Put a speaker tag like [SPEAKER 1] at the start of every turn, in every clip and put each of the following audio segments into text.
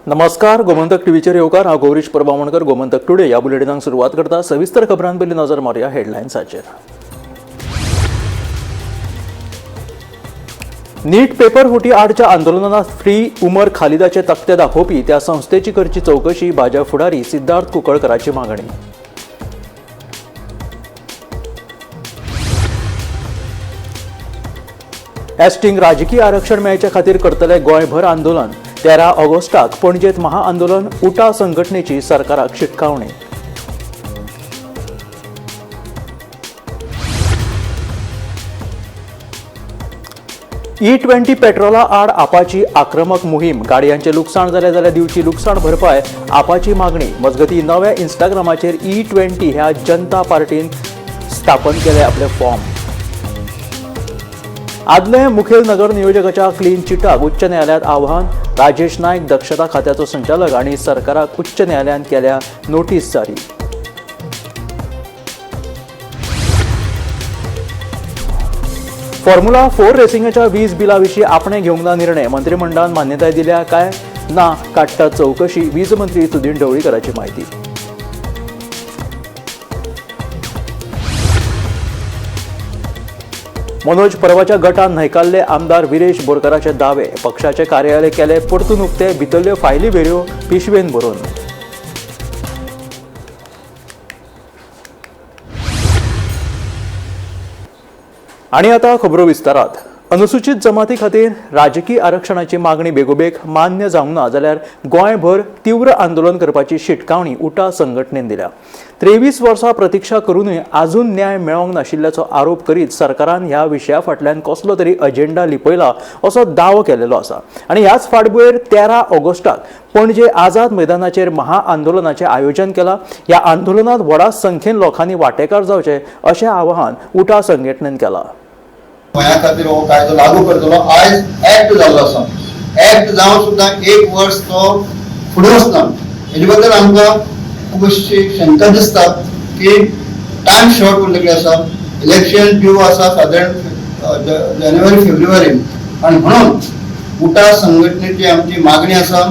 [SPEAKER 1] नमस्कार, गोमंतक टीव्हीचेर येवकार. हांव गौरीश परब आमोणकर. गोमंतक टुडे ह्या बुलेटिनाक सुरवात करता. सविस्तर खबरां पयलीं नजर मारुया हेडलायन्साचेर. नीट पेपर फुटी आडच्या आंदोलनात फ्री उमर खालिदाचे तक्ते दाखोवपी त्या संस्थेची करची चवकशी, भाजप फुडारी सिद्धार्थ कुंकळकराची मागणी. एसटींक राजकीय आरक्षण मेळचे खातीर करतले गोंयभर आंदोलन. 13 ऑगस्टाक पणजेत महाआंदोलन. उटा संघटनेची सरकाराक शिटकावणी. E20 पेट्रोला आड आपाची आक्रमक मोहीम. गाडयांचे लुकसाण जालें जाल्यार दिवची लुकसाण भरपाय, आपाची मागणी. मजगती नव्या इंस्टाग्रामाचेर E20 ह्या जनता पार्टीन स्थापन केले आपले फॉर्म. आदले मुखेल नगर नियोजकाच्या क्लीन चिटाक उच्च न्यायालयात आव्हान. राजेश नायक दक्षता खात्याचो संचालक आणि सरकाराक उच्च न्यायालयान केल्या नोटीस जारी. फॉर्म्युला 4 रेसिंगाच्या वीज बिला विशीं आपणे घेवंक ना निर्णय. मंत्रिमंडळान मान्यताय दिल्या काय ना काडटा चवकशी, वीज मंत्री सुदिन ढवळीकराची माहिती. मनोज परबाच्या गटान न्हयकारले आमदार विरेश बोरकराचे दावे. पक्षाचे कार्यालय केले परतून उक्ते, भितरल्यो फायली भेऱ्यो पिशवेन भरून. आणि आता खबरो विस्तारात. अनुसूचित जमाती खातीर राजकीय आरक्षणाची मागणी बेगोबेग मान्य जावंक ना जाल्यार गोंयभर तीव्र आंदोलन करपाची शिटकावणी उटा संघटनेन दिल्या. 23 वर्सां प्रतिक्षा करूनय अजून न्याय मेळोंक नाशिल्ल्याचो आरोप करीत सरकारान ह्या विशया फाटल्यान कसलो तरी अजेंडा लिपयला असो दावो केलेलो आसा. आनी ह्याच फाटभुंयेर 13 ऑगस्टाक पणजे आझाद मैदानाचेर महाआंदोलनाचें आयोजन केलां. ह्या आंदोलनात व्हडा संख्येन लोकांनी वांटेकार जावचे अशें आवाहन उटा संघटनेन केलां.
[SPEAKER 2] गोंया खातीर हो कायदो लागू करतलो. आयज एक्ट जाल्लो आसा. एक्ट जावन सुद्दां एक वर्स तो फुडें वचना. हेजे बद्दल आमकां खूब अशी शंका दिसता की टायम शॉर्ट उरलेली आसा. इलेक्शन ड्यू आसा सादारण जानेवारी फेब्रुवारी. आनी म्हणून उटा संघटनेची आमची मागणी आसा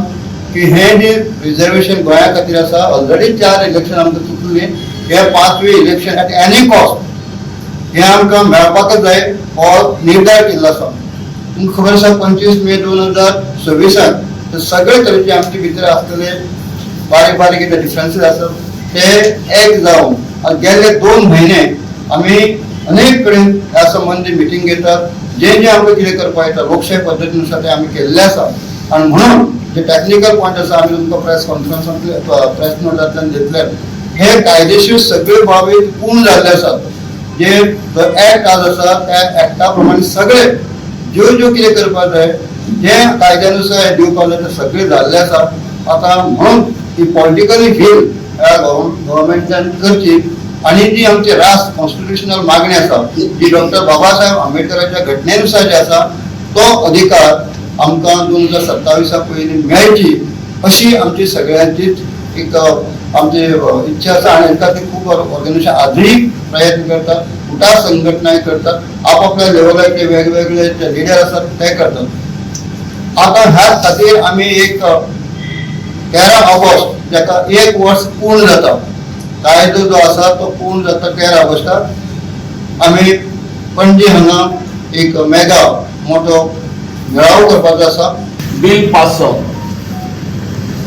[SPEAKER 2] की हे जे रिजर्वेशन गोंया खातीर आसा, ऑलरेडी 4 इलेक्शन आमकां चुकली, हे 5वें इलेक्शन एट एनी कॉस्ट हे आमकां मेळपाकच जाय हो निर्धार केल्लो आसा. तुमकां खबर आसा 25 मे 2026 सगळे तरेचे आमचे भितर आसलेले बारीक बारीक कितें डिफरन्सीस आसात ते एक जावन गेल्ले 2 म्हयने आमी अनेक कडेन ह्या संबंदी मिटींग घेतात. जे जे आमकां कितें करपाक येता लोकशाय पद्दतीनुसार ते आमी केल्ले आसा. आनी म्हणून जे टॅक्निकल पॉयंट आसा आमी तुमकां प्रेस कॉन्फरन्सांतले प्रेस नोटांतल्यान दितले. हे कायदेशीर सगळे बाबी पूर्ण जाल्ले आसात. जे एक्ट आज आसा त्या एक्टा प्रमाणे सगळे ज्यो ज्यो कितें करपाक जाय जे कायद्यानुसार हे दिवपाक जाय ते सगळे जाल्ले आसा. आतां म्हणून ही पॉलिटिकली व्हील ह्या गव्हर्मेंटान करची आनी जी आमची राष्ट्र कॉन्स्टिट्युशनल मागणी आसा जी डॉक्टर बाबासाहेब आंबेडकराच्या घटनेनुसार जी आसा तो अधिकार आमकां 2027 पयलीं मेळची अशी आमची सगळ्यांचीच एक आमची इच्छा आसा. आनी हेका खातीर खूब ऑर्गनायझेशन आजूय प्रयत्न करतात, उटा संघटनाय करतात, आपापल्या लेवलाचे वेगवेगळे जे लिडर आसात ते करतात. आतां ह्याच खातीर आमी एक 13 ऑगस्ट जाका 1 वर्स पूर्ण जाता, कायदो जो आसा तो पूर्ण जाता 13 ऑगस्टाक आमी पणजे हांगा एक मेगा मोठो मेळावो करपाचो आसा.
[SPEAKER 3] बील पास जावन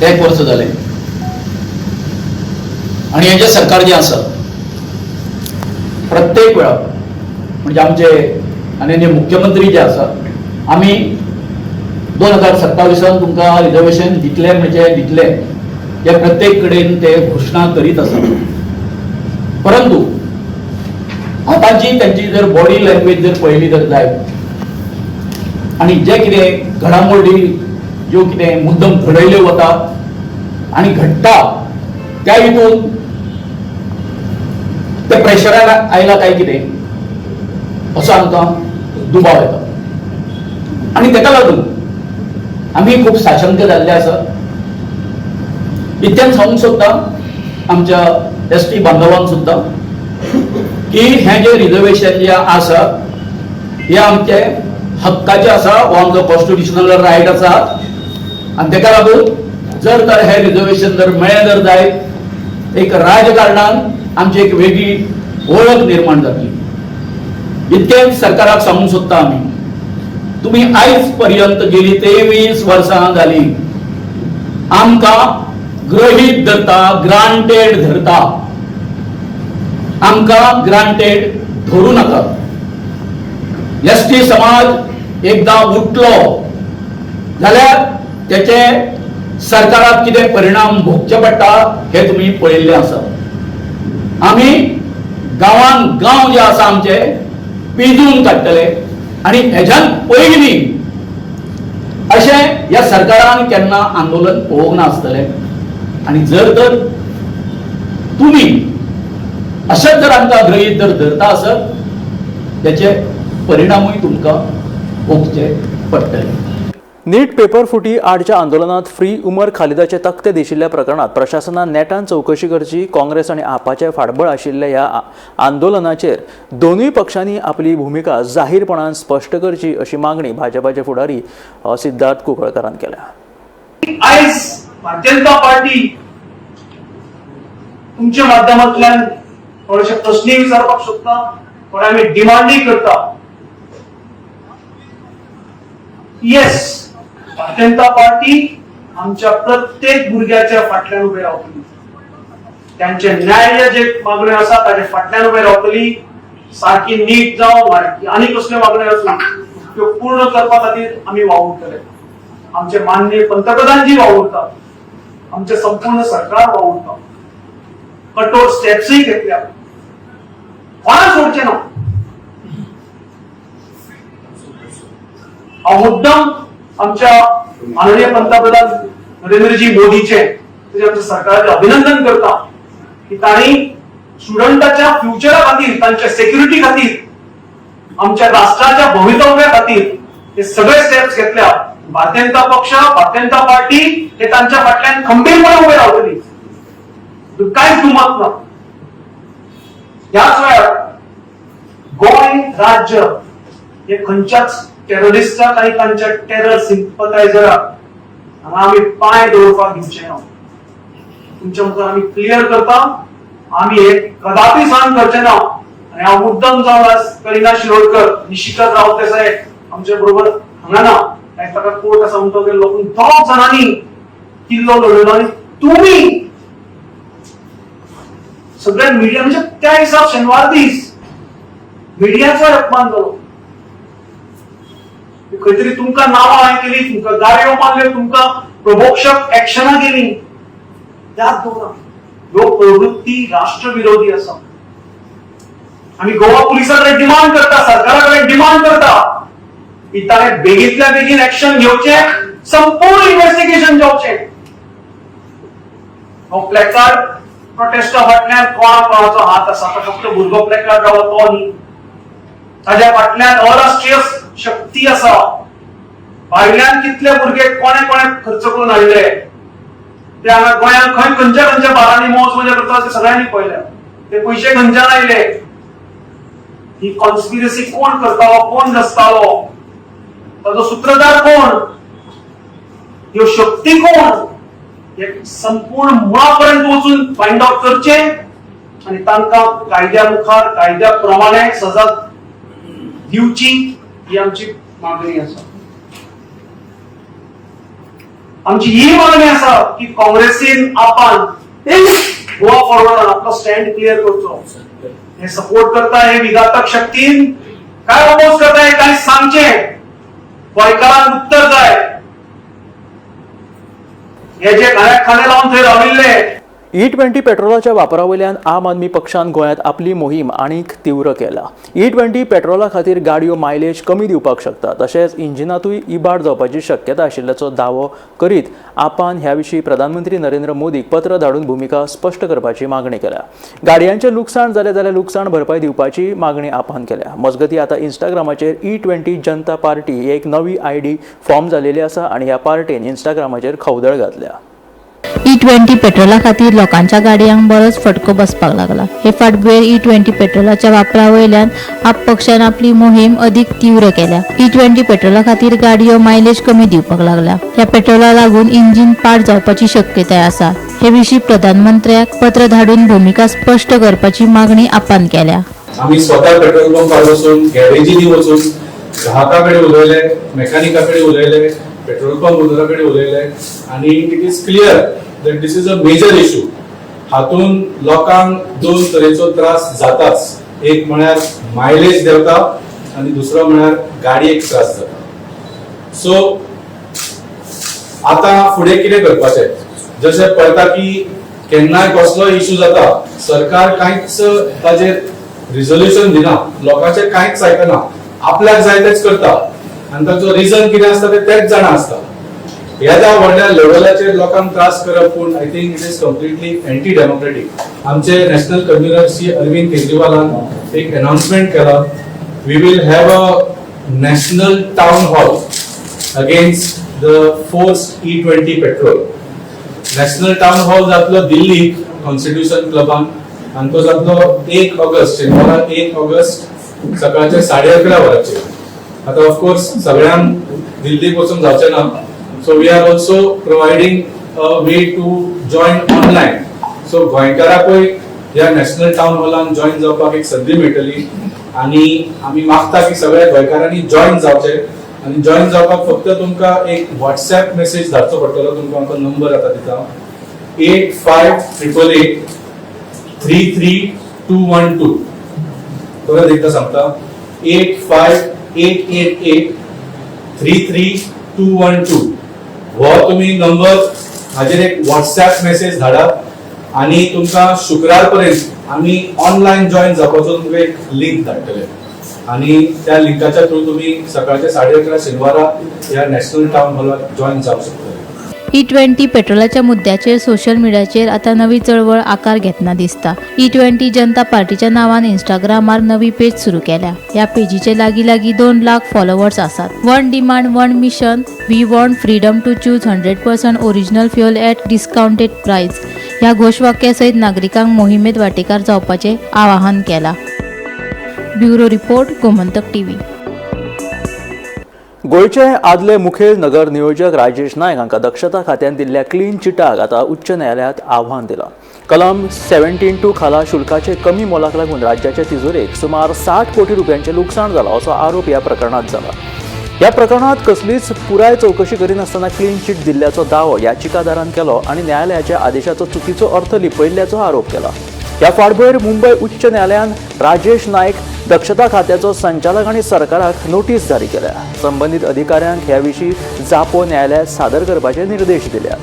[SPEAKER 3] 1 वर्स जालें आनी हेजें सरकार जें आसा प्रत्येक वेळा म्हणजे आमचे आनी जे मुख्यमंत्री जे आसा आमी 2027 तुमकां रिजर्वेशन दितले म्हणजे दितले हे प्रत्येक कडेन ते घोशणा करीत आसा. परंतु आतांची त्यांची जर बॉडी लँग्वेज जर पळयली तर जायत आनी जे कितें घडामोडी ज्यो कितें मुद्दम घडयल्यो वता आनी घडटा त्या हितून ते प्रेशराक आयला काय कितें असो आमकां दुबाव येता. आनी तेका लागून आमी खूब साशंक जाल्ले आसा. इतल्यान सांगूंक सोदता आमच्या एस टी बांधवांक सुद्दां की हें जें रिजर्वेशन जें आसा हें आमचें हक्काचें आसा, हो आमचो कॉन्स्टिट्युशनल रायट आसा आनी तेका लागून जर तर हे रिजर्वेशन जर मेळ्ळें जर जायत एक राजकारणान आमची एक वेगळी वळख निर्माण जातली. इतकेंच सरकाराक सांगूंक सोदता आमी, तुमी आयज पर्यंत गेली 23 वर्सां जाली आमकां गृहीत धरता, ग्रांटेड धरता. आमकां ग्रांटेड धरू नाका. एस टी समाज एकदां उठलो जाल्यार त्याचे सरकाराक कितें परिणाम भोगचे पडटा हे तुमी पळयल्ले आसा. आमी गांवान गांव जे आसा आमचे पिजून काडटले आनी हेज्यान पयलीं अशें ह्या सरकारान केन्ना आंदोलन पळोवंक नासतलें. आनी जर तर तुमी अशेंच जर आमकां गृहीत जर धरता आसत त्याचे परिणामूय तुमकां भोगचे पडटले.
[SPEAKER 1] नीट पेपर फुटी आडच्या आंदोलनात फ्री उमर खालिदाचे तक्ते दिशिल्ल्या प्रकरणात प्रशासनान नेटान चवकशी करची. काँग्रेस आनी आपाचे फाटबळ आशिल्ल्या ह्या आंदोलनाचेर दोनूय पक्षांनी आपली भुमिका जाहीरपणान स्पश्ट करची अशी मागणी भाजपाचे फुडारी सिद्धार्थ कुंकळकरान केल्या.
[SPEAKER 4] आयज भारतीय जनता पार्टी तुमच्या माध्यमांतल्यान थोडेशे प्रश्नय विचारपाक सोदता, थोडे आमी डिमांडूय करता. येस, भारतीय जनता पार्टी आमच्या प्रत्येक भुरग्याच्या फाटल्यान उबे रावतली, त्यांचे न्याय जे मागण्यो आसा ताच्या फाटल्यान उबे रावतली. सारकी नीट जावं आनी कसल्यो मागण्यो आसूं त्यो पूर्ण करपा खातीर आमी वावुरतले. आमचे माननीय पंतप्रधानजी वावुरतात, आमचे संपूर्ण सरकार वावुरता, कठोर स्टेप्सूय घेतल्या, कोणाक सोडचे ना. हांव मुद्दम आमच्या माननीय पंतप्रधान नरेंद्रजी मोदीचे तशें आमच्या सरकाराचे अभिनंदन करता की तांणी स्टुडंटाच्या फ्युचरा खातीर, तांच्या सेक्युरिटी खातीर, आमच्या राष्ट्राच्या भवितव्या खातीर हे सगळे स्टेप्स घेतल्या. भारतीय जनता पक्ष, भारतीय जनता पार्टी हे तांच्या फाटल्यान खंबीरपणे उबे रावतली, कांयच दुमत ना. ह्याच वेळार गोंय राज्य हे खंयच्याच टेररिस्टाक आनी तांच्या टेरर सिंपथायझराक हांगा आमी पांय दवरपाक दिवचे ना. तुमच्या मुखार आमी क्लियर करता, आमी हे कदापी सहन करचे ना. आनी हांव मुद्दम जावन आज करिना शिरोडकर, निशिकत रावत देसाय आमच्या बरोबर हांगा ना, ताका कोर्ट आसा म्हणटकीर गेल्लो, पूण दोग जाणांनी किल्लो लढयलो आनी तुमी सगळ्या मिडिया, म्हणजे त्या दिसा शेनवार दीस मिडियाचो अपमान जालो. खंय तरी तुमकां नांवां हांवें केली, तुमकां गाळयो मारल्यो, तुमकां प्रभोक्षक एक्शनां केली. याद दवरा, ह्यो प्रवृत्ती राष्ट्रविरोधी आसा. आमी गोवा पुलिसां कडेन डिमांड करता, सरकारा कडेन डिमांड करता की ताणें बेगींतल्या बेगीन एक्शन घेवचें, संपूर्ण इन्व्हेस्टिगेशन जावचें. हो प्लॅकार्ड प्रोटेस्टा फाटल्यान कोणा कोणाचो हात आसा, तो फक्त भुरगो प्लॅकार्ड रावलो तो न्ही, ताज्या फाटल्यान अराष्ट्रीय शक्ती आसा. भायल्यान कितले भुरगे कोणे कोणे खर्च करून हाडले ते हांगा गोंयांत खंय खंयच्या खंयच्या बारांनी मौज मजा करता ते सगळ्यांनी पळयल्या. ते पयशे खंयच्यान आयले, ही कॉन्स्पिरसी कोण करतालो, कोण रचतालो, ताजो सूत्रधार कोण, ह्यो शक्ती कोण, हे संपूर्ण मुळा पर्यंत वचून फायंड आउट करचे आनी तांकां कायद्या मुखार कायद्या प्रमाणे सजा दिवची ही आमची मागणी आसा. आमची ही मागणी आसा की काँग्रेसीन आपण गोवा फॉरवर्डान आपलो स्टँड क्लियर करचो. हे सपोर्ट करता हे विघातक शक्तीन काय अपोज करता हे काय सांगचे, गोंयकारांक उत्तर जाय. हे जे घाण्याक खाणे लावन थंय राविल्ले.
[SPEAKER 1] E20 पेट्रोलाच्या वापरावयल्यान आम आदमी पक्षान गोंयांत आपली मोहीम आनीक तीव्र केला. E20 पेट्रोला खातीर गाडयो मायलेज कमी दिवपाक शकता, तशेंच इंजिनांतूय इबाड जावपाची शक्यता आशिल्ल्याचो दावो करीत आपान ह्या विशीं प्रधानमंत्री नरेंद्र मोदीक पत्र धाडून भुमिका स्पश्ट करपाची मागणी केल्या. गाडयांचें लुकसाण जालें जाल्यार लुकसाण भरपाय दिवपाची मागणी आपान केल्या. मजगतीं आतां इंस्टाग्रामाचेर E20 जनता पार्टी ही एक नवी आयडी फॉर्म जालेली आसा आनी ह्या पार्टीन इंस्टाग्रामाचेर खवदळ घातल्या.
[SPEAKER 5] E20 पेट्रोला खातीर लोकांच्या गाडयांक बरोच फटको बसपाक लागला. हे फाटभुंयेर E20 पेट्रोलाच्या वापरा वयल्यान आप पक्षान आपली मोहीम अदीक तीव्र केल्या. E20 पेट्रोला खातीर गाडयो मायलेज कमी दिवपाक लागल्या. ह्या पेट्रोला लागून इंजिन पाड जावपाची शक्यताय आसा. हे विशीं प्रधानमंत्र्याक पत्र धाडून भुमिका स्पश्ट करपाची मागणी आपान केल्या.
[SPEAKER 6] आमी स्वता पेट्रोल पंपार वचून, गॅरेजींनी वचून ग्राहका कडेन उलयले, मेकॅनिका कडेन उलयले, पेट्रोल पंप ओनरा कडेन उलयले आनी it is clear that this is a major issue. हातून लोकांक दोन तरेचो त्रास जाताच. एक म्हळ्यार मायलेज देंवता आनी दुसरो म्हळ्यार गाडयेक त्रास जाता. सो आतां फुडें कितें करपाचें, जशें पळयता की केन्नाय कसलोय इशू जाता, सरकार कांयच ताजेर रिजोल्युशन दिना, लोकांचें कांयच आयकना, आपल्याक जाय तेच करता आनी ताचो रिजन कितें आसता तें तेच जाणा आसता. ह्या ज्या व्हडल्या लेवलाचेर लोकांक त्रास करप, पूण I think it is completely anti democratic. आमचे नॅशनल कन्व्हिनर श्री अरविंद केजरीवालान एक अनाउन्समेंट केला, we will have a national town hall against the forced E20 petrol. National town hall जातलो दिल्लीक कॉन्स्टिट्यूशन क्लबान आनी तो जातलो 1 ऑगस्ट, शेनवारा 1 ऑगस्ट सकाळच्या 11:30 वरांचेर. आतां ऑफकोर्स सगळ्यांक दिल्लीक वचूंक जावचें ना, so we are also providing a way to join online. So गोंयकाराकूय ह्या नॅशनल टावन हॉलान जॉयन जावपाक एक संदी मेळटली आनी आमी मागता की सगळ्या गोंयकारांनी जॉयन जावचें. आनी जॉयन जावपाक फक्त तुमकां एक व्हॉट्सॅप मेसेज धाडचो पडटलो. तुमकां आमकां नंबर आतां दिता, 858883 3212. परत एकदा सांगता, 8588833212. हो तुमी नंबर हाजेर एक व्हॉट्सॅप मेसेज धाडात आनी तुमकां शुक्रार पर्यंत आमी ऑनलायन जॉयन जावपाचो तुमकां एक लिंक धाडटले आनी त्या लिंकाच्या थ्रू तुमी सकाळच्या 11:30 शेनवारा ह्या नॅशनल टावन हॉलाक जॉयन जावंक शकतले.
[SPEAKER 5] E20 पेट्रोलाच्या मुद्द्याचेर सोशल मिडियाचेर आतां नवी चळवळ आकार घेतना दिसता. E20 जनता पार्टीच्या नांवान इंस्टाग्रामार नवी पेज सुरू केल्या. ह्या पेजीचे लागीं लागीं 2 लाख फॉलोवर्स आसात. One demand, one mission, we want freedom to choose 100% original fuel at discounted price ह्या घोशवाक्या सयत नागरिकांक मोहिमेत वांटेकार जावपाचें आवाहन केलां. Bureau report, Gomantak TV.
[SPEAKER 1] गोंयचे आदले मुखेल नगर नियोजक राजेश नायक हांकां दक्षता खात्यान दिल्ल्या क्लीन चिटाक आतां उच्च न्यायालयांत आव्हान दिलां. कलम 17(2) खाला शुल्काचे कमी मोलाक लागून राज्याचे तिजोरेक सुमार 60 कोटी रुपयांचें लुकसाण जालां असो आरोप ह्या प्रकरणांत जाला. ह्या प्रकरणांत कसलीच पुराय चवकशी करिनासतना क्लीन चिट दिल्ल्याचो दावो याचिकादारान केलो आनी न्यायालयाच्या आदेशाचो चुकीचो अर्थ लिपयिल्ल्याचो आरोप केला. ह्या फाटभुंयेर मुंबय उच्च न्यायालयान राजेश नायक, दक्षता खात्याचो संचालक आनी सरकाराक नोटीस जारी केल्या. संबंदीत अधिकाऱ्यांक ह्या विशीं जापो न्यायालयात सादर करपाचे निर्देश दिल्यात.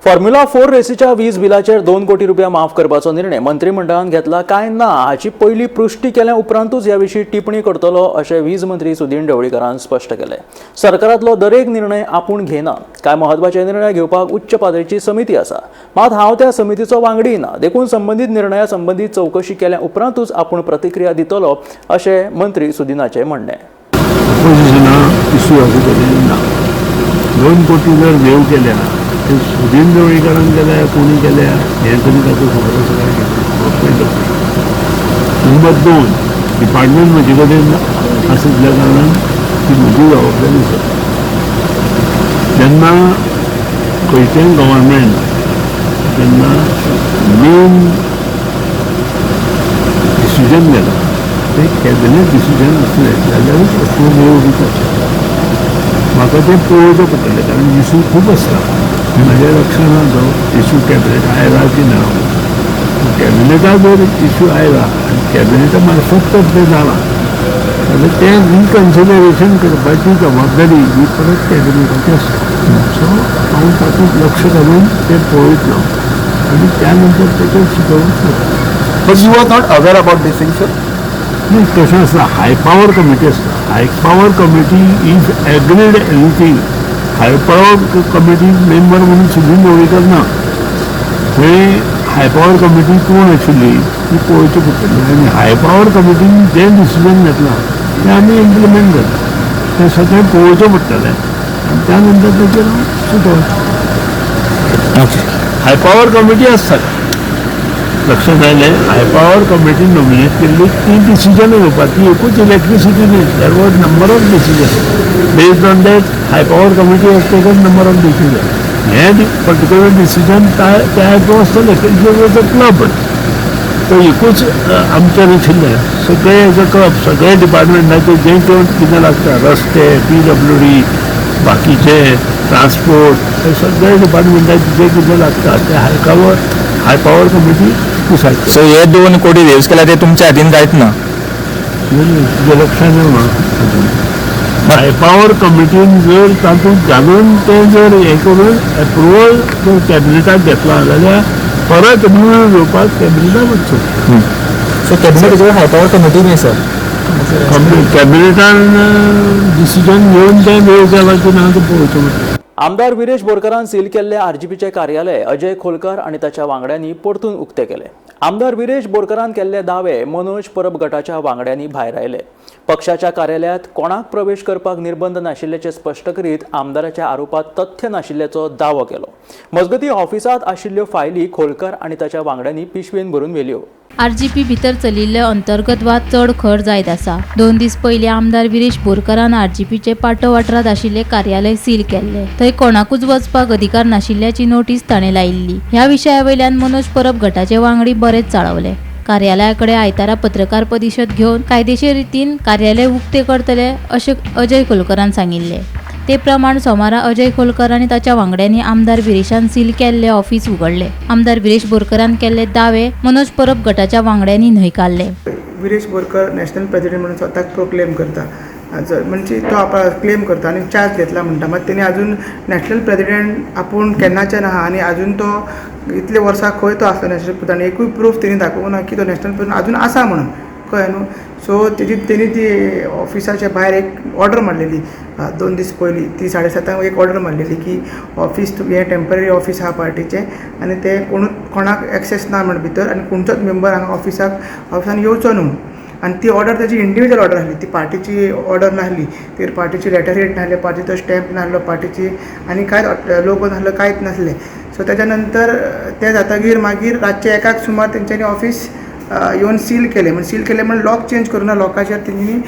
[SPEAKER 1] फॉर्म्युला 4 रेसीच्या वीज बिलाचेर 2 कोटी रुपया माफ करपाचो निर्णय मंत्रिमंडळान घेतला काय ना हाची पयली पृष्टी केल्या उपरांतूच ह्या विशीं टिप्पणी करतलो अशें वीज मंत्री सुदीन ढवळीकरान स्पश्ट केलें. सरकारांतलो दरेक निर्णय आपूण घेना. कांय म्हत्वाचे निर्णय घेवपाक उच्च पातळीची समिती आसा, मात हांव त्या समितीचो वांगडी ना, देखून संबंदीत निर्णया संबंदी चवकशी केल्या उपरांतूच आपूण प्रतिक्रिया दितलो अशें मंत्री सुदीनाचें म्हणणें.
[SPEAKER 7] 2 कोटी जर देव केल्या ते सुदीन ढवळीकरान केल्या, कोणी केल्या हें तरी ताचो खबर आसा काय कितें, हो पयलो प्रश्न. नंबर 2, डिपार्टमेंट म्हजे कडेन आशिल्ल्या कारणान ती म्हजी जबाबदारी आसा. जेन्ना खंयचेंय गव्हर्मेंट जेन्ना मेन डिसिजन घेता तें कॅबिनेट डिसिजन आसलें जाल्यारूच असले वेव दितात. म्हाका तें पळोवचें पडटलें कारण इशू खूब आसता. म्हज्या लक्षांत ना तो इशू कॅबिनेट आयला की ना. कॅबिनेटा जर इशू आयला आनी कॅबिनेटा मार्फत तर तें जालां जाल्यार तें रिकन्सिडरेशन करपाची जबाबदारी ही परत कॅबिनेटाची आसता. सो हांव तातूंत लक्ष घालून तें पळयतलो आनी त्या नंतर तेचेर शिकोवप जाता.
[SPEAKER 8] But you are not aware about this thing, sir?
[SPEAKER 7] न्ही, तशें आसता. हाय पावर कमिटी आसता. High power committee if agreed anything, high power committee member म्हणून सुदीन ढवळीकर ना. थंय हाय पावर कमिटी कोण आशिल्ली ती पळोवची पडटली आनी हाय पावर कमिटीन जें डिसिजन घेतलां तें आमी इम्प्लिमेंट करता. तें सगळें पळोवचें पडटलें आनी त्या नंतर तेचेर सुटोवचें. हाय पावर कमिटी आसता, लक्षात आयलें? हाय पावर कमिटी नॉमिनेट केल्ली ती डिसिजन घेवपाक, ती एकूच इलेक्ट्रिसिटी न्ही, there was number of decision based on that high power committee has taken number of decision. हें पर्टिक्युलर डिसिजन त्या हेतून आसतलें. It was a club, तो एकूच आमचें नाशिल्लें, सगळे एज अ क्लब सगळे डिपार्टमेंटाचे जें कोण कितें लागता, रस्ते, PWD, बाकीचे ट्रान्सपोर्ट, हे सगळे डिपार्टमेंटाचे जे कितें लागता ते high power committee decide.
[SPEAKER 8] So हे 2 कोटी रेज केल्या ते तुमच्या हातीन कांयच ना?
[SPEAKER 7] तुज्या लक्षात येवना. हाय पावर कमिटीन जर तातूंत घालून तें जर हें करून एप्रुवल जर कॅबिनेटाक घेतला जाल्यार परत रिन्यू घेवपाक कॅबिनेटाक वचचो.
[SPEAKER 8] सो कॅबिनेटाचेर हाय पावर कमिटी न्ही सर?
[SPEAKER 7] कॅबिनेटान डिसिजन घेवन तें वेव केलां की ना तें पळोवचें पडटलें.
[SPEAKER 1] आमदार विरेश बोरकारान सील केल्ले आरजीपीचे कार्यालय अजय खोलकर आनी ताच्या वांगड्यांनी परतून उक्ते केले. आमदार विरेश बोरकारान केल्ले दावे मनोज परब गटाच्या वांगड्यांनी भायर आयले. पक्षाच्या कार्यालयांत कोणाक प्रवेश करपाक निर्बंध नाशिल्ल्याचें स्पश्ट करीत आमदाराच्या आरोपात तथ्य नाशिल्ल्याचो दावो केलो. मजगतीं ऑफिसांत आशिल्ल्यो फायली खोलकर आनी ताच्या वांगड्यांनी पिशवेन भरून व्हेल्यो.
[SPEAKER 5] आरजीपी भितर चलिल्ले अंतर्गत वाद चड खर जायत आसा. 2 दीस पयलीं आमदार विरेश बोरकारान आरजीपीचे पाटो वाठारांत आशिल्ले कार्यालय सील केल्ले. थंय कोणाकूच वचपाक अधिकार नाशिल्ल्याची नोटीस ताणें लायिल्ली. ह्या विशया वयल्यान मनोज परब गटाचे वांगडी बरेच चाळवले. कार्यालया कडेन आयतारा पत्रकार परिशद घेवन कायदेशीर रितीन कार्यालय उक्ते करतले अशें अजय खोलकरान सांगिल्लें. ते प्रमाण सोमारा अजय खोलकर आनी ताच्या वांगड्यांनी आमदार विरेशान सील केल्ले ऑफिस उगडले. आमदार विरेश बोरकरान केल्ले दावे मनोज परब गटाच्या वांगड्यांनी न्हयकारले.
[SPEAKER 9] विरेश बोरकर नॅशनल प्रेसिडेंट म्हणून स्वताक प्रोक्लेम करता, म्हणजे तो आपला क्लेम करता आनी चार्ज घेतला म्हणटा, मात तेणी अजून नॅशनल प्रेसिडेंट आपूण केन्नाच्यान आहा आनी अजून तो इतले वर्सां खंय तो आसलो नॅशनल प्रेसिडेंट, एकूय प्रूफ तेणी दाखोवंक ना की तो नॅशनल प्रेसिडेंट अजून आसा म्हणून, कळ्ळें न्हू. सो तेजी तेणी ती ऑफिसाच्या भायर एक ऑर्डर मारलेली 2 दीस पयलीं, ती 7:30 एक ऑर्डर मारलेली की ऑफिस हें टेंपररी ऑफिस आहा पार्टीचें आनी तें कोणूच कोणाक एक्सेस ना म्हण भितर आनी कोणचोच मेंबर हांगा ऑफिसान येवचो न्हू. आनी ती ऑर्डर ताजी इंडिविज्युअल ऑर्डर आसली, ती पार्टीची ऑर्डर नासली, ती पार्टीची लेटर हेड नासले, पार्टीचो स्टॅम्प नासलो, पार्टीची आनी कांयच लोगो नासलो, कांयच नासलें. सो ताच्या नंतर तें जातगीर मागीर रातचें 1 सुमार तेंच्यांनी ऑफिस येवन सील केलें. म्हणजे सील केलें म्हण लॉक चेंज करूं ना, लॉकाचेर तेंच्यांनी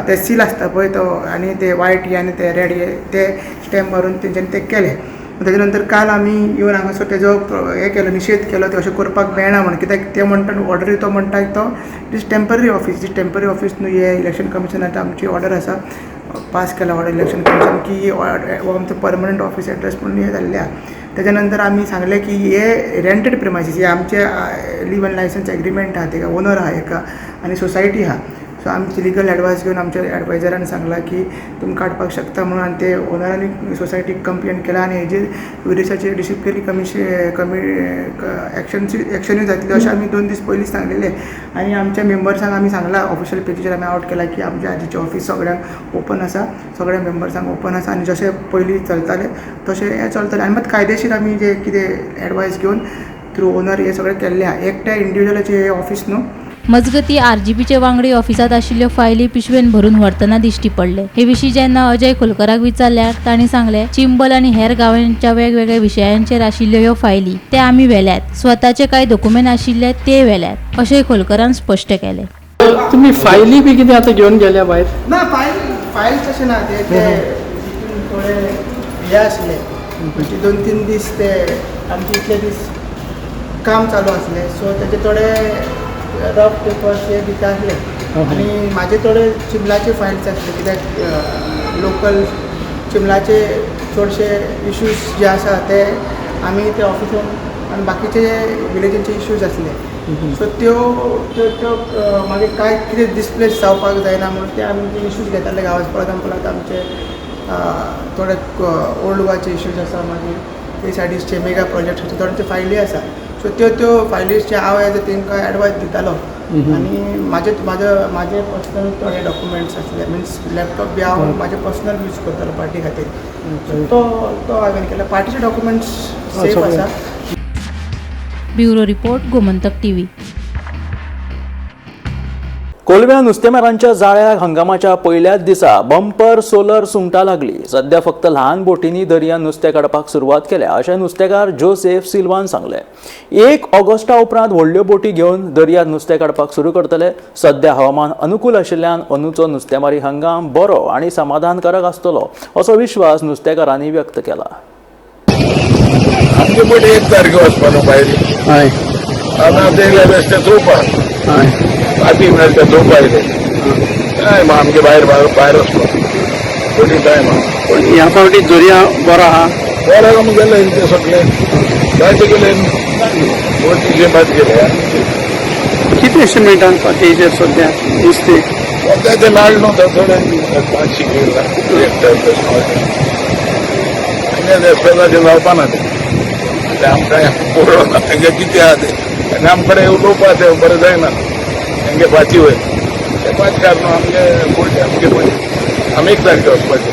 [SPEAKER 9] ते सील आसता पळय तो आनी ते वायट हे आनी ते रेड हे ते स्टॅम्प मारून तेंच्यांनी ते केले. तेच्या नंतर काल आमी येवन हांगासर तेजो हें केलो, निशेध केलो, ते अशें करपाक मेळना म्हण, कित्याक ते म्हणटा ऑर्डरी तो म्हणटा तो it is temporary office, it is temporary office न्हू. हे इलेक्शन कमिशनाची आमची ऑर्डर आसा, पास केला ऑर्डर इलेक्शन कमिशन की हो आमचो परमनंट ऑफिस एड्रेस म्हणून हें जाल्लें आहा. तेच्या नंतर आमी सांगलें की हे रेंटेड प्रिमायसीस, हे आमचे लीव एंड लायसन्स एग्रीमेंट आहा, तेका ओनर आहा एका आनी सोसायटी आहा. सो आमची लिगल एडवायस घेवन आमच्या एडवायजरान सांगलां की तुमी काडपाक शकता म्हणून, आनी ते ओनरांनी सोसायटीक कंप्लेन केला आनी हेजेर विरेशाचेर डिसिप्लिनरी एक्शनूय जातली अशें आमी 2 दीस पयलींच सांगलेलें. आनी आमच्या मेंबर्सांक आमी सांगलां, ऑफिशियल पेजीचेर आमी आवट केला की आमच्या आजीचें ऑफिस सगळ्यांक ओपन आसा, सगळ्या मेंबर्सांक ओपन आसा आनी जशें पयलीं चलतालें तशें हें चलतलें. आनी मात कायदेशीर आमी जे कितें एडवायस घेवन थ्रू ओनर हें सगळें केल्लें आहा, एकट्या इंडिविज्युअलाचें हें ऑफिस न्हू.
[SPEAKER 5] मजगती आरजीपीचे वांगडी ऑफिसांत आशिल्ल्यो फायली पिशवेन भरून व्हरतना दिश्टी पडले. हे विशीं जेन्ना अजय खोलकराक विचारल्यार तांणी सांगले, चिंबल आनी हेर गांवांच्या वेगवेगळ्या विशयांचेर आशिल्ल्यो ह्यो फायली ते आमी व्हेल्यात, स्वताचे कांय दोकुमेंत आशिल्ले ते व्हेल्यात अशें खोलकरान स्पश्ट केलें.
[SPEAKER 10] तुमी फायली बी कितें आतां घेवन गेल्या भायर?
[SPEAKER 9] ना, फायल तशें ना, ते थोडे हे आसले म्हणजे 2-3 दीस ते आमचे इतले दीस काम चालू आसलें, सो तेजे थोडे रफ पेपर्स हे भितर आसले आनी म्हाजे थोडे चिंबलाचे फायल्स आसले, कित्याक लोकल चिंबलाचे चडशे इश्यूज जे आसा ते आमी ते ऑफिसान आनी बाकीचे विलेजीचे इश्यूज आसले, सो त्यो त्यो त्यो मागीर कांय कितें डिसप्लेस जावपाक जायना म्हणून ते आमी ते इश्यूज घेताले गांवांत. फॉर एग्जाम्पल आतां आमचे थोडे ओल्ड गोवाचे इश्यूज आसा, मागीर ते सायडीचे मेगा प्रोजेक्ट आसा, थोडे फायली आसा, सो त्यो त्यो फायलीचे हांव एज तांकां एडवायस दितालो. आनी म्हाजे म्हाजे म्हाजे पर्सनल थोडे डॉक्युमेंट्स आसले, मिन्स लॅपटॉप बी हांव म्हाजे पर्सनल यूज करतालो पार्टी खातीर, सो तो तो हांवें केला. पार्टीचे डॉक्युमेंट्स सेफ आसा.
[SPEAKER 5] Bureau report, Gomantak TV.
[SPEAKER 1] कोलव्या नुस्तेमारांच्या जाळ्याक हंगामाच्या पयल्याच दिसा बंपर सोलर सुंगटां लागली. सध्या फक्त ल्हान बोटींनी दर्यांत नुस्तें काडपाक सुरवात केल्या अशें नुस्तेकार जोसेफ सिल्वान सांगलें. 1 ऑगस्टा उपरांत व्हडल्यो बोटी घेवन दर्यांत नुस्तें काडपाक सुरू करतले. सध्या हवामान अनुकूल आशिल्ल्यान अंदूचो नुस्तेमारी हंगाम बरो आनी समाधानकारक आसतलो असो विश्वास नुस्तेकारांनी व्यक्त केला.
[SPEAKER 11] आमचे बोटी 1 तारखे वचपा भायर पाती मेळटा चोवपा येयले टायम आमगे भायर भायर वचपा बोटी टायम आहा.
[SPEAKER 10] पूण ह्या फावटी दर्या बरो आहा,
[SPEAKER 11] बरो आमी गेले ते सगळे जायते गेले बोटीचे बाद गेले.
[SPEAKER 10] कितें अशें मेळटा पातयेचेर सद्या नुस्तें?
[SPEAKER 11] सद्या ते लाड न्हू थोडे 500 किलो एक जावपा ना ते आमकां पळोवना तेंगे कितें आहा तें आनी आमकडे उलोवपा तें बरें जायना. तेंगे पाची वयर ते पांच कारण आमगे बोटी आमगे बोटी आमी 1 तारखे वचपाचें.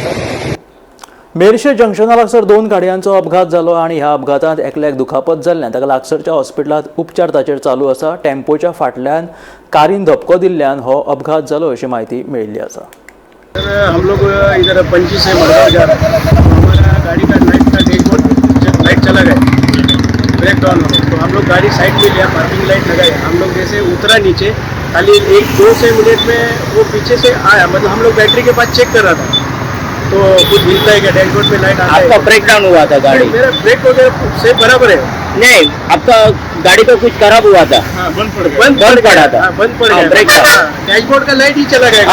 [SPEAKER 1] मेरशे जंक्शना लागसर 2 गाडयांचो अपघात जालो आनी ह्या अपघातांत एकल्याक दुखापत जाल्ल्यान ताका लागसरच्या हॉस्पिटलांत उपचार ताचेर चालू आसा. टेम्पोच्या फाटल्यान कारीन धपको दिल्ल्यान हो अपघात जालो अशी म्हायती मेळिल्ली आसा.
[SPEAKER 12] हम लोग इधर पणजी से मडगांव जा रहे हैं. हमारा गाड़ी का लाइट का डैशबोर्ड लाइट चला गया, ब्रेक डाउन हो गया, तो हम लोग गाड़ी साइड में लिया, पार्किंग लाइट लगाया. हम लोग जैसे उतरा नीचे, खाली 1-2 से मिनट में वो पीछे से आया, मतलब हम लोग बैटरी के पास चेक कर रहा था तो कुछ हिलता है क्या, डैशबोर्ड पे लाइट आता है.
[SPEAKER 13] आपका ब्रेक डाउन हुआ था गाड़ी?
[SPEAKER 12] मेरा ब्रेक वगैरह से बराबर है.
[SPEAKER 13] नहीं, आपका गाड़ी का कुछ खराब हुआ था?
[SPEAKER 12] बंद पड़ गया था. बंद पड़ गया, ब्रेक डैशबोर्ड का लाइट ही चला गया,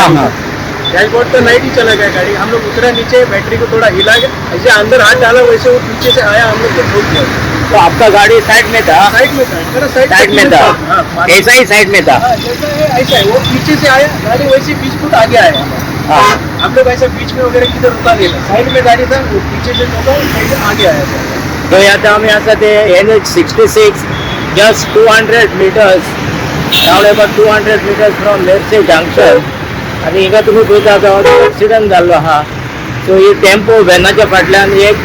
[SPEAKER 12] डैशबोर्ड का लाइट ही चला गया गाड़ी. हम लोग उतरा नीचे, बैटरी को थोड़ा हिला गया, ऐसे अंदर हाथ डाला वैसे वो पीछे से आया, हम लोग ठोक दिया.
[SPEAKER 13] तो आपका गाड़ी साइड में था?
[SPEAKER 12] साइड में था, मेरा साइड में
[SPEAKER 13] था, ऐसा ही साइड में था.
[SPEAKER 12] जैसा है ऐसा है, वो पीछे से आया गाड़ी, वैसे 20 फुट आगे आया. हम लोग ऐसा बीच में वगैरह किधर रुका नहीं, साइड में गाड़ी था, वो पीछे से ठोका, साइड आगे आया.
[SPEAKER 13] तो आता आमी आसा ते NH 66 just 200 meters round about 200 meters from Merces junction. आनी हिंगा तुमी पळयता आतां एक्सिडंट जाल्लो आहा. सो ही टेम्पो व्हॅनाच्या फाटल्यान एक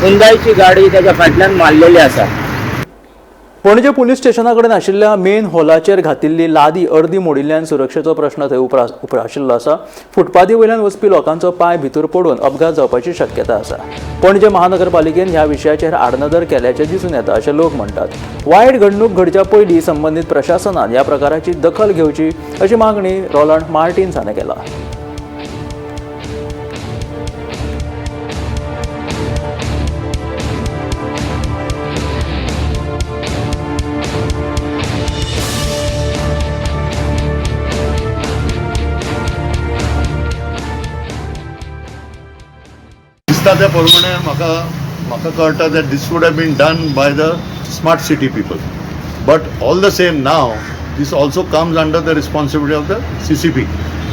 [SPEAKER 13] हुंदायची गाडी त्याच्या फाटल्यान मारलेली आसा.
[SPEAKER 1] पणजे पुलीस स्टेशना कडेन आशिल्ल्या मेन हॉलाचेर घातिल्ली लादी अर्दी मोडिल्ल्यान सुरक्षेचो प्रश्न थंय उप्राशिल्लो आसा. फुटपाथी वयल्यान वचपी लोकांचो पांय भितर पडून अपघात जावपाची शक्यता आसा. पणजे महानगरपालिकेन ह्या विशयाचेर आडनदर केल्याचें दिसून येता अशें लोक म्हणटात. वायट घडणूक घडच्या पयलीं संबंदीत प्रशासनान ह्या प्रकाराची दखल घेवची अशी मागणी रोलंड मार्टिन्स हाणें केला.
[SPEAKER 7] दिसता त्या प्रमाणे म्हाका म्हाका कळटा that this would have been done by the smart city people, but all the same now this also comes under the responsibility of the CCP.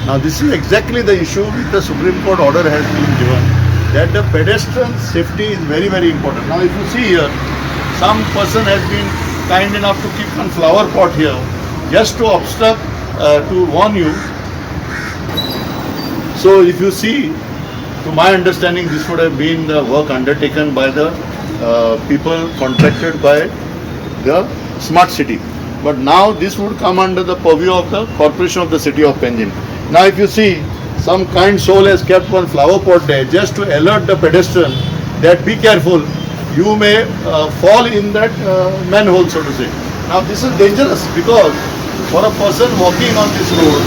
[SPEAKER 7] Now this is exactly the issue which the Supreme Court order has been given, that the pedestrian safety is very very important. Now if you see here, some person has been kind enough to keep one flower pot here just to obstruct, to warn you. So if you see, to my understanding, this would have been the work undertaken by the people contracted by the smart city. But now this would come under the purview of the corporation of the city of Panjim. Now if you see, some kind soul has kept one flower pot there just to alert the pedestrian that be careful, you may fall in that manhole, so to say. Now this is dangerous because for a person walking on this road,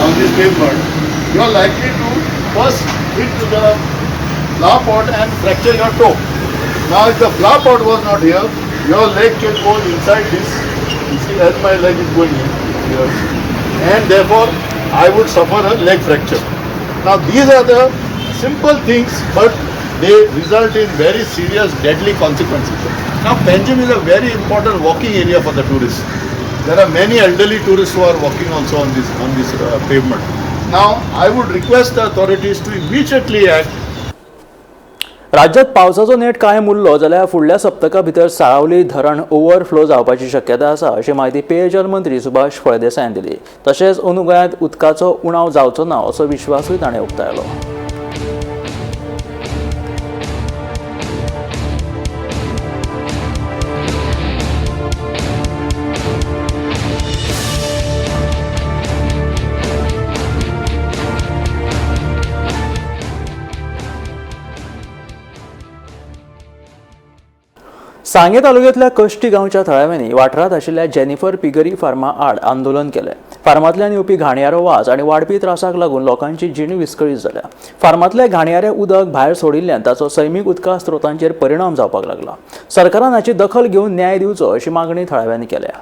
[SPEAKER 7] on this pavement, you are likely to first hit the flower pot and fracture your toe. Now if the flower pot was not here, your leg can go inside this. You see, as my leg is going in here, and therefore I would suffer a leg fracture. Now these are the simple things, but they result in very serious deadly consequences. Now Panjim is a very important walking area for the tourists. There are many elderly tourists who are walking also on this pavement. Now I would request the authorities to immediately act.
[SPEAKER 1] राज्यात पावसाचो नेट कायम उरलो जाल्यार फुडल्या सप्तका भितर साळावली धरण overflow जावपाची शक्यता आसा अशी म्हायती पेयजल मंत्री सुभाष फळदेसायान दिली. तशेंच अंदू गोंयांत उदकाचो उणाव जावचो ना असो विश्वासूय ताणें उक्तायलो. सांगें तालुक्यांतल्या कश्टी गांवच्या थळाव्यांनी वाठारांत आशिल्ल्या जेनिफर पिगरी फार्मा आड आंदोलन केलें. फार्मांतल्यान येवपी घाणयारो वास आनी वाडपी त्रासाक लागून लोकांची जीण विस्कळीत जाल्या. फार्मांतलें घाणयारें उदक भायर सोडिल्ल्यान ताचो सैमीक उदका स्रोतांचेर परिणाम जावपाक लागला. सरकारान हाची दखल घेवन न्याय दिवचो अशी मागणी थळाव्यांनी केल्या.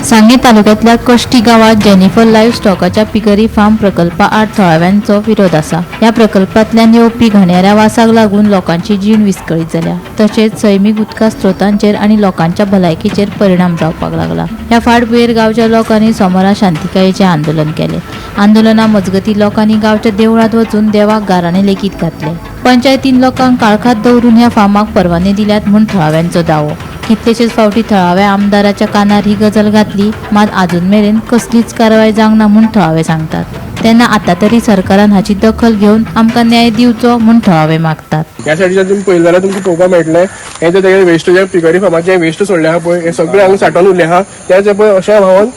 [SPEAKER 5] सांगें तालुक्यांतल्या कश्टी गांवांत जेनिफर लायव्ह स्टॉकाच्या पिगरी फार्म प्रकल्पा आड थळाव्यांचो विरोध आसा. ह्या प्रकल्पांतल्यान येवपी घाणयाऱ्या वासाक लागून लोकांची जीण विस्कळीत जाल्या. तशेंच सैमीक उदका स्रोतांचेर आनी लोकांच्या भलायकेचेर परिणाम जावपाक लागला. ह्या फाटभुंयेर गांवच्या लोकांनी सोमारा शांतिकायेचें आंदोलन केलें. आंदोलना मजगतीं लोकांनी गांवच्या देवळांत वचून देवाक गाराणें लेगीत घातलें. पंचायतीन लोकांक काळखांत दवरून ह्या फार्माक परवाने दिल्यात म्हूण थळाव्यांचो दावो. कितलेशेच फावटी थळाव्या आमदाराच्या कानार ही गजाल घातली, मात अजून मेरेन कसलीच कारवाय जावंक ना म्हूण थळावे सांगतात. तेन्ना आतां तरी सरकारान हाची दखल घेवन आमकां न्याय दिवचो म्हूण थळावे मागतात.
[SPEAKER 14] ह्या सायडीच्यान तुमी पळयलें जाल्यार तुमकां पळोवपाक मेळटलें हें जें तेगेलें वेस्ट जें पिगरी फार्माचें वेस्ट सोडलें आहा पळय, हें सगळें हांगा सांठोवन उरलें आहा. तें पळय अशें व्हांवन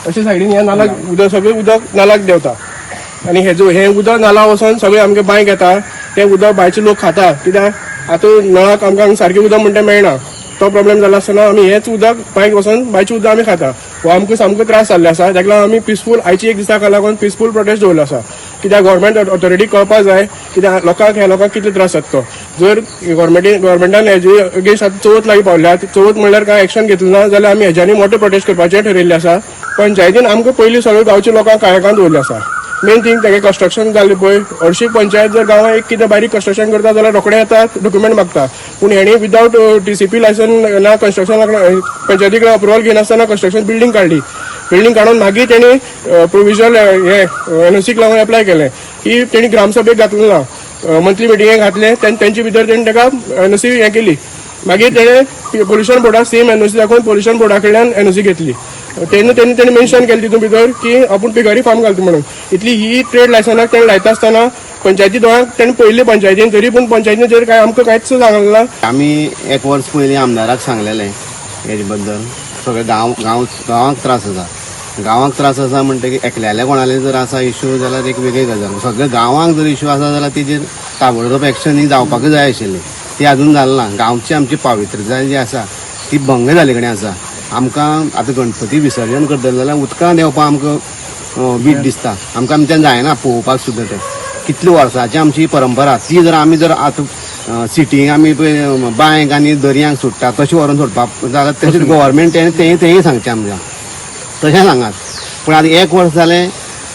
[SPEAKER 14] अशें सायडीन ह्या नालाक उदक सगळें उदक नालाक देंवता आनी हें उदक नाला वचोन सगळें आमगे बांयक येता. तें उदक बांयचे लोक खाता कित्याक आतां नळाक आमकां सारकें उदक म्हणटा मेळना. तो प्रॉब्लेम जाला आसतना आमी हेंच उदक बांयक वचोन बांयचें उदक आमी खाता. हो आमकां सामको त्रास जाल्लो आसा. ताका लागून आमी पिसफूल आयची एक दिसाक लागून पिसफूल प्रोटेस्ट दवरलो आसा. कित्याक गव्हर्मेंट ऑथॉरिटी कळपाक जाय कित्याक लोकांक ह्या लोकांक कितले त्रास जाता तो. जर गव्हर्मेंटान हेजे अगेन्स्ट आतां चवथ लागीं पावल्या, चवथ म्हणल्यार कांय एक्शन घेतलें ना जाल्यार आमी हेज्यानी मोठो प्रोटेस्ट करपाचें ठरयल्लें आसा. पंचायतीन आमकां पयलीं सगळे गांवच्या लोकांक काळखांत दवरलें आसा. मेन थींग तेगे कन्स्ट्रक्शन जालें पळय, हरशीं पंचायत जर गांवांत एक कितें बारीक कन्स्ट्रक्शन करता जाल्यार रोखडे येतात डॉक्युमेंट मागता, पूण हेणी विदावट TCP licence ना कन्स्ट्रक्शन पंचायती कडेन अप्रुवल घेनासतना कन्स्ट्रक्शन बिल्डींग काडली. बिल्डींग काडून मागीर तेणी प्रोविजनल हें NOC लागून एप्लाय केलें की तेणी ग्रामसभेक घातलें ना, मंथली मिटिंगेक घातलें, तेंचे भितर तेणी ताका NOC हें केली. मागीर तेणें पोल्युशन बोर्डाक सेम NOC दाखोवन पोल्युशन बोर्डा कडल्यान NOC घेतली. तेन्ना तेणी मेन्शन केलें तितून भितर की आपूण पिगरी फार्म घालता म्हणून. इतली ही ट्रेड लायसनाक तेणें लायता आसतना पंचायती दोळ्यांक तेणें पयली पंचायतीन, तरी पूण पंचायतीन जर कांय आमकां कांयच सांगलें ना.
[SPEAKER 15] आमी एक वर्स पयलीं आमदाराक सांगलेलें हेजे बद्दल. सगळे गांवांक त्रास आसा, गांवांक त्रास आसा म्हणटकीर एकल्याल्या कोणाले जर आसा इशू जाल्यार एक वेगळी गजाल, सगळे गांवांक जर इशू आसा जाल्यार तेजेर ताबडतोब एक्शन ही जावपाकूच जाय आशिल्ली, ती अजून जालें ना. गांवची आमची पावित्र्यताय जी आसा ती भंग जाल्ले कडेन आसा. आमकां आतां गणपती विसर्जन करतले जाल्यार उदकां देंवपाक आमकां वीट दिसता, आमकां आमच्यान जायना पळोवपाक सुद्दां. तें कितले वर्सांची आमची परंपरा, ती जर आमी जर आतां सिटींक आमी पळय बांयक आनी दर्यांक सोडटा तशें व्हरून सोडपाक जाल्यार तशें गव्हर्मेंट तें तेंय सांगचें आमकां, तशें सांगात. पूण आतां एक वर्स जालें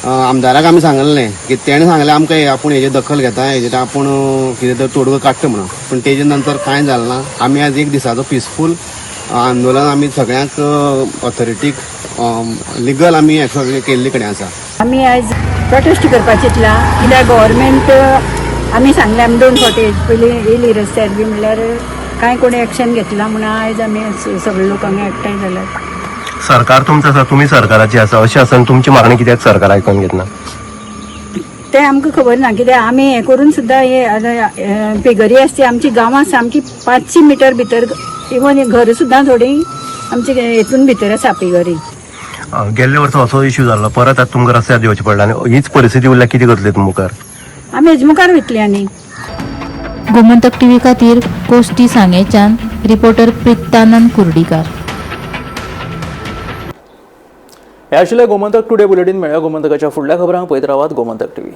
[SPEAKER 15] आमदाराक आमी सांगलें की तेणें सांगलें आमकां आपूण हेजेर दखल घेता, हेजेर आपूण कितें तर तोडगो काडटा म्हणून, पूण तेजे नंतर कांय जालें ना. आमी आज एक दिसाचो पिसफूल आंदोलन आमी सगळ्यांक ऑथॉरिटीक लिगल आमी सगळें केल्ले कडेन आसा.
[SPEAKER 16] आमी आयज प्रोटेस्ट करपाक चिंतला कित्याक गव्हर्मेंट आमी सांगलें, आमी 2 फावटी पयलीं येयली रस्त्यार बी म्हणल्यार कांय कोणी एक्शन घेतला म्हणून आयज आमी सगळे लोक हांगा एकठांय जाल्यात.
[SPEAKER 17] सरकार तुमचं आसा, तुमी सरकाराची आसा, अशें आसतना तुमची मागणी कित्याक सरकार आयकून घेतना
[SPEAKER 16] तें आमकां खबर ना. कित्याक आमी हें करून सुद्दां हे पिगरी आसा ती आमची गांवांत सामकी 500 मिटर भितर, इवन घर सुद्दां थोडी आमचे हेतून भितर आसा पिगरी.
[SPEAKER 17] गेल्ले वर्सा असो इश्यू जाल्लो, परत आतां तुमकां रस्त्यार देंवचें पडलें आनी हीच परिस्थिती उरल्यार कितें करतले तुमी मुखार?
[SPEAKER 16] आमी हेजे मुखार वयतली. आनी
[SPEAKER 5] गोमंतक टीव्ही खातीर कोष्टी सांगेच्यान रिपोर्टर प्रितानंद कुर्डीकार.
[SPEAKER 1] हे आशिल्लें गोमंतक टुडे बुलेटीन. मेळ्ळ्या गोमंतकाच्या फुडल्या खबरांक पळयत रावात गोमंतक टीव्ही.